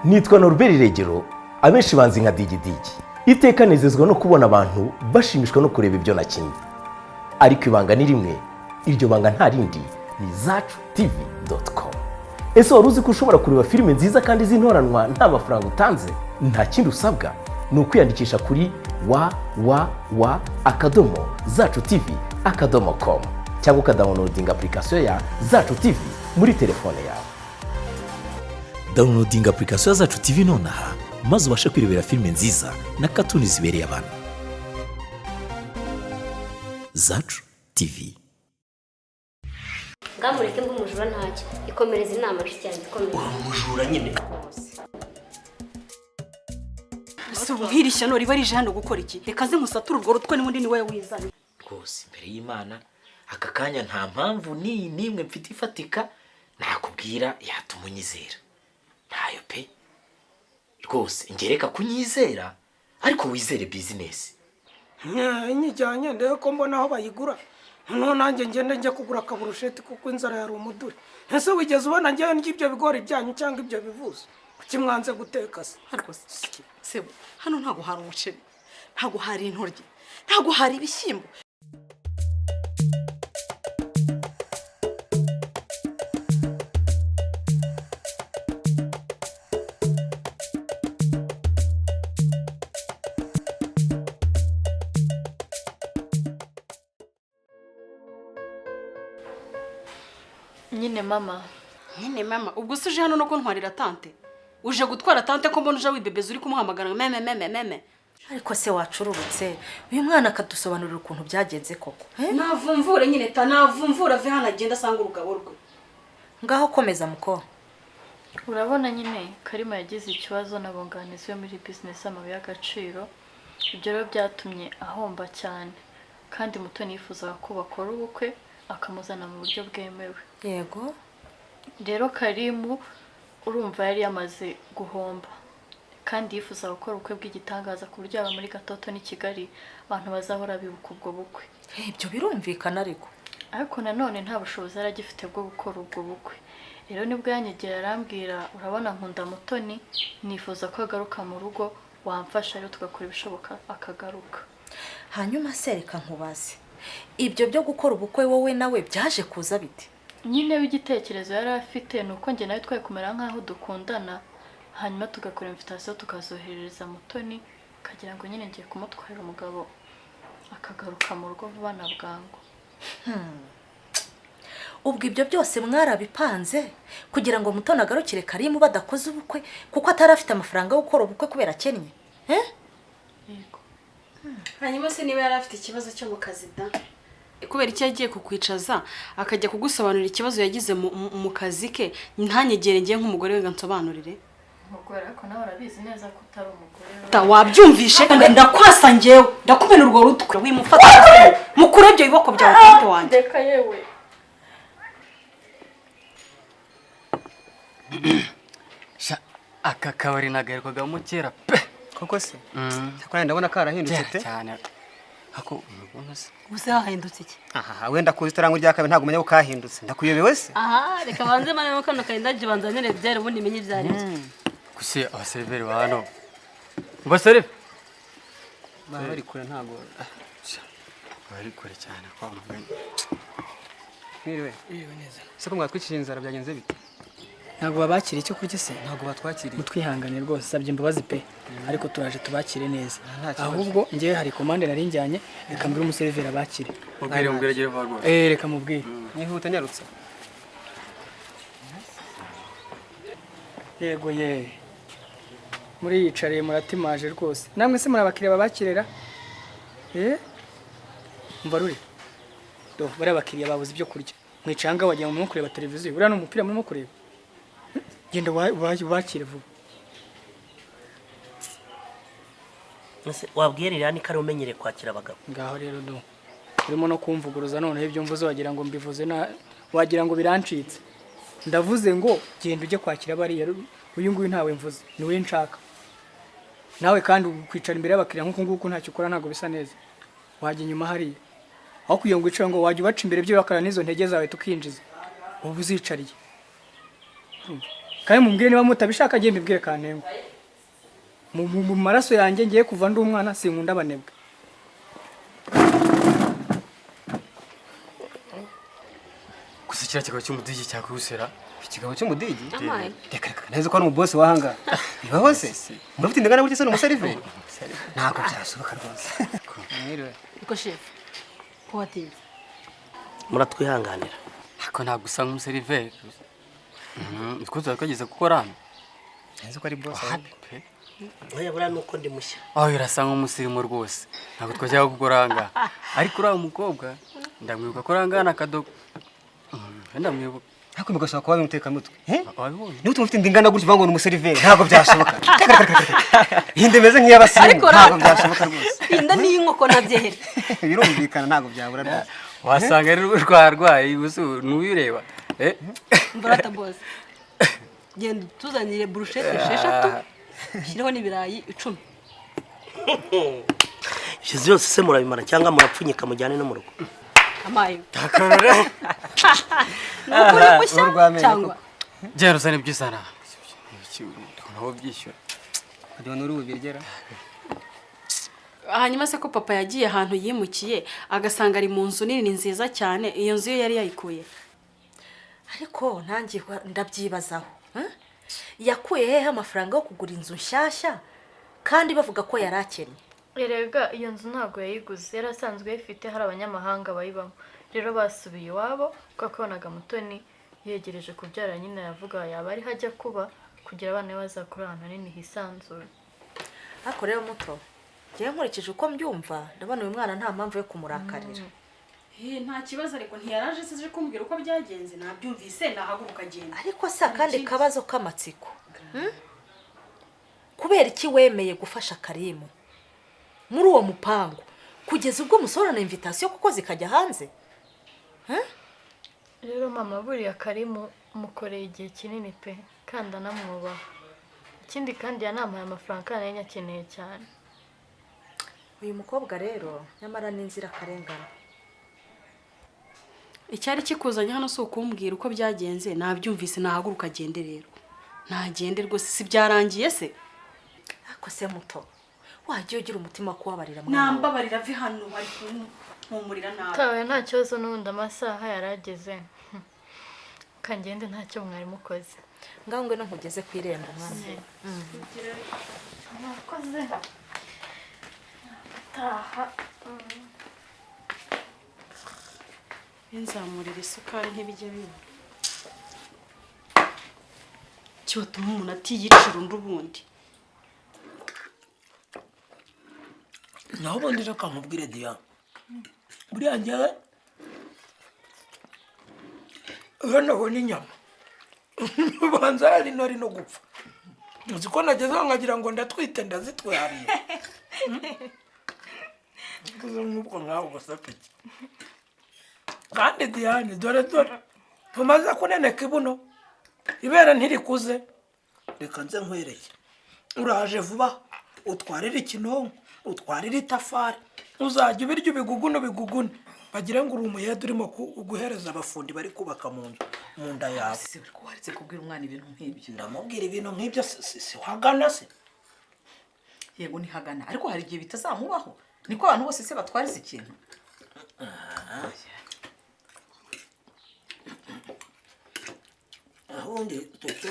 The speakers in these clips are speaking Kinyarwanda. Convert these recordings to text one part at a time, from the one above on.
Nitwa Norbert Regero, abenshi banzi nka Digidigi. Iteka nezezwa no kubona abantu bashimishwa no kureba ibyo nakinnye, ariko ibanga ni rimwe, iryo banga nta rindi, ni zacutv.com. Ese wari uzi ko ushobora kureba filime nziza kandi z'intoranwa nta mafaranga utanze? Nta kindi usabwa, ni ukwiyandikisha kuri www.zacutv.com cyangwa ukadownloadinga application ya Zacu TV muri telefone yawe. Downloadinga application ya Zacu TV nonaha, maze ubashe kwirebera filime nziza na katuni zibereye abana. Zacu TV. Ngamureke mbe umujura ntacyo. Ikomereza inama, nshuti yanjye, ikomeza. Umujura nyine. Ese ubu nk'iri shyano riba rije hano gukora iki? Reka nze nkusature urwo rutwe, n'ubundi ni wowe wizanye. Rwose imbere y'Imana, aka kanya nta mpamvu n'iyi n'imwe mfite ifatika nakubwira yatuma unyizera, ntayo pe. Rwose ngereka kunyizera, ariko wizere business. Nyijyanye ndebe ko mbona aho bayigura, noneho nanjye ngende njye kugura akaburusheti, kuko inzara yari umuduri. Ese wigeze ubona njyewe ndya ibyo bigori byanyu cyangwa ibyo bivuzo? Kuki mwanze guteka se? Ariko sebo, hano ntabwo hari umuceri, ntabwo hari intoryi, ntabwo hari ibishyimbo. Nyine mama. Nyine mama, ubwo se uje hano no kuntwarira tante? Uje gutwara tante ko mbona uje wibebeza, uri kumuhamagara ngo meme meme meme? Ariko se wacururutse, uyu mwana akadusobanurira ukuntu byagenze koko, eh? Navumvure nyine ta, navumvure, ave hano agenda asanga urugabo rwe. Ngaho komeza, muko. Urabona nyine Karima yagize ikibazo n'abunganizi be muri business y'amabuye y'agaciro. Ibyo rero byatumye ahomba cyane, kandi Mutoni yifuzaga ko bakora ubukwe akamuzana mu buryo bwemewe. Rero Karimu urumva yari yamaze guhomba, kandi yifuzaga gukora ubukwe bw'igitangaza, ku buryo yaba muri Gatoto n'i Kigali abantu bazahora bibuka ubwo bukwe. Ibyo birumvikana ariko. Ariko nanone nta bushobozi yari agifite bwo gukora ubwo bukwe. Rero nibwo yanyegera arambwira: "Urabona nkunda Mutoni, nifuza ko agaruka mu rugo, wamfasha rero tugakora ibishoboka akagaruka." Hanyuma se reka nkubaze, ibyo byo gukora ubukwe wowe nawe byaje kuza bite? Nyine w'igitekerezo yari afite ni uko njye nawe twari kumera nk'aho dukundana, hanyuma tugakora invitation tukazoherereza Mutoni, akagira ngo nyine ngiye kumutwarira umugabo, akagaruka mu rugo vuba na bwangu. Ubwo ibyo byose mwarabipanze kugira ngo Mutoni agarukire Karimu badakoze ubukwe, kuko atari afite amafaranga yo gukora ubukwe kubera akennye, eh? Yego. Hanyuma se niba yari afite ikibazo cyo mu kazi da, kubera icyo yagiye kukwicaza akajya kugusobanurira ikibazo yagize mu kazi ke, ntanyegere ngiye nk'umugore we ngo ansobanurire? Umugore, ariko nawe urabizi neza ko utari umugore we. Ta, wabyumvishe? Ndakwasa njyewe, ndakumena urwo rutwe. Wimufata, mukure ibyo biboko byawe, tante wanjye. Reka yewe. Sha, aka kabari nagaherukagamo kera pe. Koko se? Cyakora ndabona karahindutse Kera pe. cyane. Ako ubona se? Gusa hahindutse iki? Aha wenda kuzi itarango rya kabiri, ntabwo umenya ko kahindutse. Ndakuyobewe se? Aha reka banze manemo kano karindaje, banzanire byari, ubundi menye ibyo ari byo. Gusa abaseriveri ba hano. Abaseriveri Baba bari kure, ntabwo. Sha, bari kure cyane kwa mugani. Mwiriwe. Mwiriwe neza. Se ko mwatwikije inzara, byagenze bite? Ntabwo babakiriye icyo kurya se? Ntabwo batwakiriye. Mutwihangane rwose, sabye imbabazi pe, ariko turaje tubakire neza. Nta kibazo. Ahubwo njyewe hari komande nari njyanye, reka mbwire umuseriveri abakire. Mubwire, mubwire agere vuba rwose. Eh, reka mubwire. Yihuta, nyarutse. Yego ye, muriyicariye, muratimaje rwose. Namwe se muri abakiriya babakirira? Eh, umva ruri do, bariya abakiriya babuze ibyo kurya, mwicanga wagira ngo murimo kureba televiziyo. Buriya ni umupira murimo kureba. Genda ubakire vuba. Ese wabwiye Liliane ko ari umenyereye kwakira abagabo? Ngaho rero do, urimo no kumvuguruza noneho. Ibyo mvuze wagira ngo mbivuze na wagira ngo birancitse. Ndavuze ngo genda ujye kwakira bariya, uyu nguyu ntawe mvuze, ni we nshaka. Nawe kandi kwicara imbere y'abakiriya nk'uku nguku ntacyo ukora, ntabwo bisa neza. Wajya inyuma hariya aho kugira ngo wicare, ngo wajya ubaca imbere byo bakara n'izo ntege zawe tukinjiza, uba uzicariye. Urumva? Kandi mumbwire niba mutabishaka, ngiye mbibwire Kantengo. Mu maraso yanjye, ngiye kuva ndi umwana sinkunda abanebwe. Gusa kiriya kigabo cy'umudigi cyakwihusera. Ikigabo cy'umudigi? Amaye. Reka reka, neza ko ari umubosi wahanga. Bibaho se? Murafite indangana gutya se, ni umuseriveri? Ntabwo byashoboka rwose. Mwiriwe. Niko shefu, ko watinze? Muratwihanganira. Ariko ntabwo usa nk'umuseriveri. Niko tuba twageze gukora hano. Nzi ko ari bosi. Wapi pe. Oya, buriya nuko ndi mushya. Aho birasa nk'umusirimu rwose, ntabwo twajyaga gukora ahangaha. Ariko uriya mukobwa ndamwibuka ko arangana akadogo. Ndamwibuka. Ariko bigashobora kuba ari umutekamutwe. Eh? Wabibonye? Niba utumva ufite inda ingana gutya uvuga ngo ni umuseriveri, ntabwo byashoboka. Reka reka reka reka. Iyi nda imeze nk'iy'abasirimu, Ariko ntabwo rata. byashoboka rwose. Inda ni iy'inkoko na byeri. Birumvikana, ntabwo byabura rwose. Wasanga ari rwarwaye gusa ntuyureba. Eh? Mbarata bose, genda utuzanire burushete 6, ushyireho n'ibirayi 10. Ibyo byose se murabimara cyangwa murapfunyika mujyane no mu rugo? Amaye. Akarore. Ni ukuri mushya cyangwa? Genda uzane ibyo uzana. Nabo byishyura. Wagira ngo uri bubirgera. Hanyuma se ko papa yagiye ahantu yimukiye agasanga ari mu nzu nini nziza cyane, iyo nzu ye yari yayikuye? Ariko nanjye ndabyibazaho, eh? Yakuye hehe amafaranga yo kugura inzu nshyashya kandi bavuga ko yari akennye? Erega iyo nzu ntabwo yayiguze, yari asanzwe ayifite, hari abanyamahanga bayibamo. Rero basubiye iwabo kuko yabonaga Mutoni yegereje kubyara, nyine yavuga yaba ariho ajya kuba kugira abana be bazakure ahantu hanini hisanzuye. Ariko rero muto, ngewe nkurikije uko mbyumva, ndabona uyu mwana nta mpamvu yo kumurakarira. Nta kibazo, ariko ntiyaraje se kumbwira uko byagenze? Nabyumvise, nahaguruka agenda. Ariko si akandi kabazo k'amatsiko, Kubera iki wemeye gufasha Karimu muri uwo mupango kugeza ubwo musohorana invitation kuko zikajya hanze? Rero mama, buriya Karimu mukoreye igihe kinini pe, kandi anamwubaha. Ikindi kandi yanampaye amafaranga kandi nari nyakeneye cyane. Uyu mukobwa rero nyamara ni inzirakarengane. Icyari kikuzanye hano si ukumbwira uko byagenze? Nabyumvise, nahaguruka agende rero, ntagende rwose. Si byarangiye se? Ariko se muto, wajya ugira umutima wo kubabarira mwana wawe. Nambabarira ave hano, ari kumpumurira nabi. Tawe, nta kibazo, n'ubundi amasaha yarageze. Kangende, ntacyo mwari mukoze. Ngaho ngwino nkugeze ku irembo, mwana. Mwakoze. Taha. Nzamurira isukari, ntibijya bibura cyotuma umuntu atiyicira undi ubundi. Naho ubundi reka nkubwire Diya, buriya njyewe iyo nabona inyama ubanza hari nari no gupfa. Uzi ko nagezeho nkagira ngo ndatwite, ndazitwariye nk'ubwo nkawe ubusapiki. Kandi Diyane, dore dore tumaze kuneneka ibuno, ibere ntirikuze. Reka nze nkwereke, uraje vuba utwarire ikinonko, utwarire itafari, uzajya ubirya ubigugune ubigugune, bagira ngo uri umuyede urimo guhereza abafundi bari kubaka mu nzu mu nda yawe. Ese uri waretse kubwira umwana ibintu nk'ibyo? Ndamubwira ibintu nk'ibyo si hagana se? Yego ntihagana, ariko hari igihe bitazamubaho. Niko abantu bose se batwariza ikintu? Ubundi tete,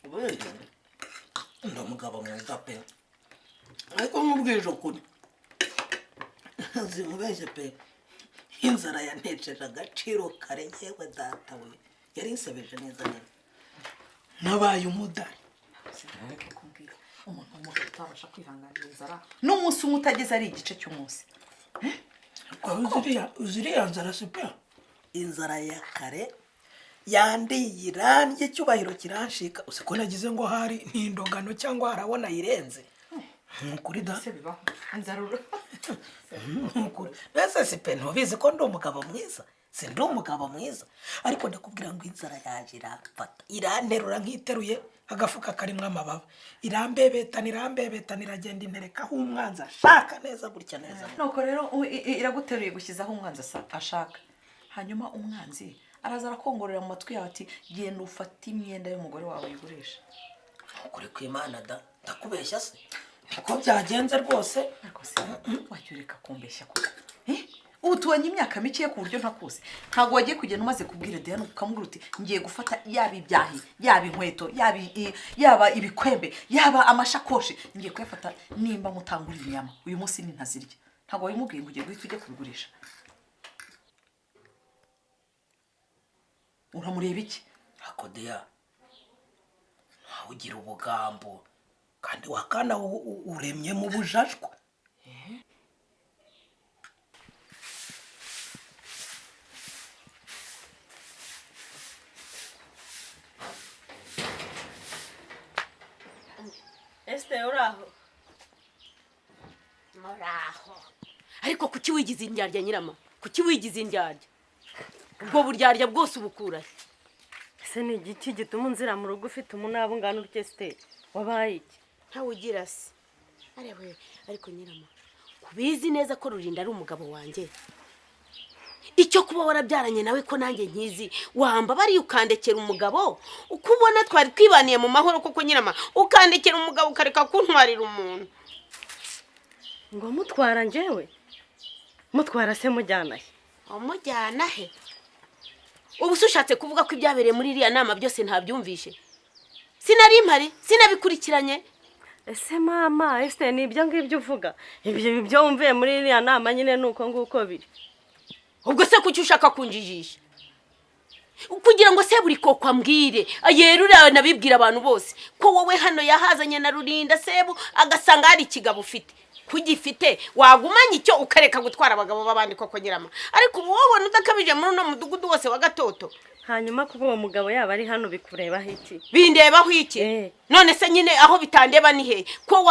ubundi ndi umugabo mwiza pe, ariko nkubwije ukuri, zimubeshye pe, inzara yantesheje agaciro kare. Yewe data we, yari insebeje neza neza, nabaye umudari. Kubwira umuntu w'umugabo utabasha kwihanganira inzara n'umunsi umwe utageze ari igice cy'umunsi. Ziriya nzara si pe, inzara ya kare yandiye irandye, icyubahiro kiranshika. Uzi ko nagize ngo hari n'indogano cyangwa harabona irenze? Ni ukuri da. Se bibaho inzara Ni ukuri mbese si pe, ntubizi ko ndi umugabo mwiza? Si ndi umugabo mwiza? Ariko ndakubwira ngo inzara yaje iramfata, iranterura nk'iteruye agafuka karimo amababa, irambebetana, irambebetana, iragenda intereka aho umwanzi ashaka neza gutya neza. Nuko rero iraguteruye gushyizaho umwanzi ashaka, hanyuma umwanzi Araza arakongorera mu matwi yawe ati genda ufate imyenda y'umugore wawe uyigurishe. Ukuri kw'Imana da, ndakubeshya se? Niko byagenze rwose. Ariko se wajya ureka kumbeshya koko? Ubu tubonye imyaka mike ku buryo ntakuzi. Ntabwo wagiye kugenda umaze kubwira Diane ukamubwira uti ngiye gufata yaba ibyahi, yaba inkweto, yaba ibikwembe, yaba amashakoshi, ngiye kuyafata nimba mutangura inyama uyu munsi nintazirya. Ntabwo wabimubwiye ngo ugiye guhita ujya kubigurisha. Uramureba iki? Ako Deya, ntawe ugira ubugambo kandi wakana uremye mu bujajwa. Esther, uraho? Muraho. Ariko kuki wigize indyarya Nyirama? Kuki wigize indyarya? Ubwo buryarya bwose ubukura he? Ese ni igiki gituma unzira mu rugo ufite umunaba ungana utya Esther? Wabaye iki? Ntawe ugira se. Arewe, ariko Nyirama, kubizi neza ko Rurinda ari umugabo wanjye. Icyo kuba warabyaranye nawe ko nanjye nkizi, wamba bari ukandekera umugabo, uko ubona twari twibaniye mu mahoro koko Nyirama, ukandekera umugabo ukareka kuntwarira umuntu. Ngo mutwara njyewe? Mutwara se mujyana he? Umujyana he? Ubu se ushatse kuvuga ko ibyabereye muri iriya nama byose ntabyumvishe? Sinari mpari, sinabikurikiranye. Ese mama, ese ni ibyo ngibyo uvuga? Ibyo wumviye muri iriya nama nyine nuko nguko biri. Ubwo se kuki ushaka kunjijisha? Kugira ngo se buri koko ambwire, yerure nabibwira abantu bose ko wowe hano yahazanye na Rurinda sebu agasanga hari ikigabo ufite. Kugifite wagumanye icyo ukareka gutwara abagabo b'abandi koko Nyirama. Ariko ubu wowe udakabije muri uno mudugudu wose wa Gatoto. Hanyuma kuba uwo mugabo yaba ari hano bikurebaho iki? Bindebaho iki? None se nyine aho bitandeba ni he? Ko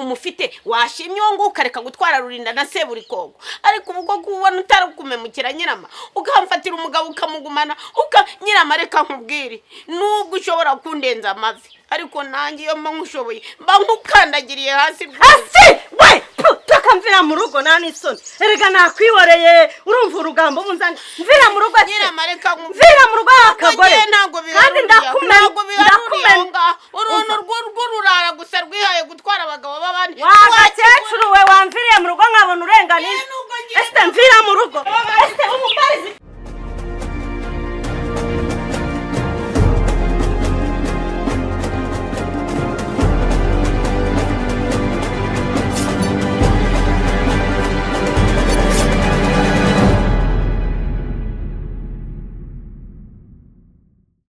umufite washimye uwo ngo ukareka gutwara Rurinda na Seburikoko. Ariko ubu ko kubona utarakumemukira Nyirama, ukamfatira umugabo ukamugumana, uka Nyirama reka nkubwire, nubwo ushobora kundenza amavi, ariko nanjye iyo mba nkushoboye mba nkukandagiriye hasi. Hasi we tukamvira mu rugo nta n'isoni. Erega nakwihoreye, urumva urugambo bunzanye. Mvira mu rugo. Nyirama reka mvira mu rugo akagore. Kandi ndakubita.